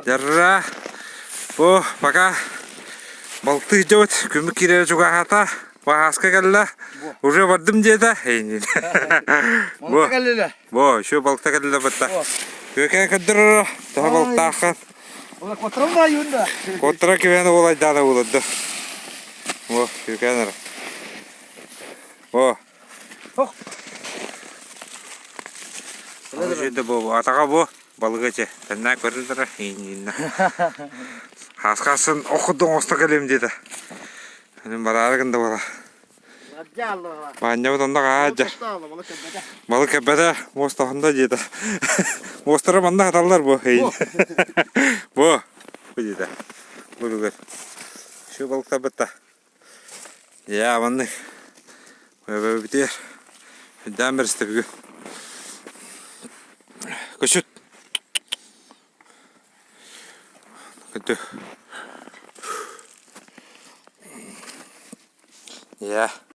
Дьарра. Бу пока балтыы дьабыт күммүт киирэрэ чугаһаата. Баһааска кэллэ. Уже бардым диэтэ. Бу. Бу, еще балта кэллэ бытта. Күөкээн көрдөрөр, төһө балтааххын. Коттара кибээн уолайдаана буоларда. Бу, күөкээн эрэ. Бу. Аны бу атаҕа бу балыгы чэ тэннээ көрүллэрэ иинниннэ. Хааскасын охудун оҥосто кэлиэм диэтэ. Мин бараары гында буола. Баанньабыт онно хаадьа. Балык кэппэтэ, муостахында диэтэ. Муостара манна хаталлар бу. Бу. Бу диэтэ. Бу бүгүн. Şu балыктарбытта. Дьэ, маннык Эбэбитигэр үрдээн бэристэ бүгүн. Көчүт. Көтү. Иә.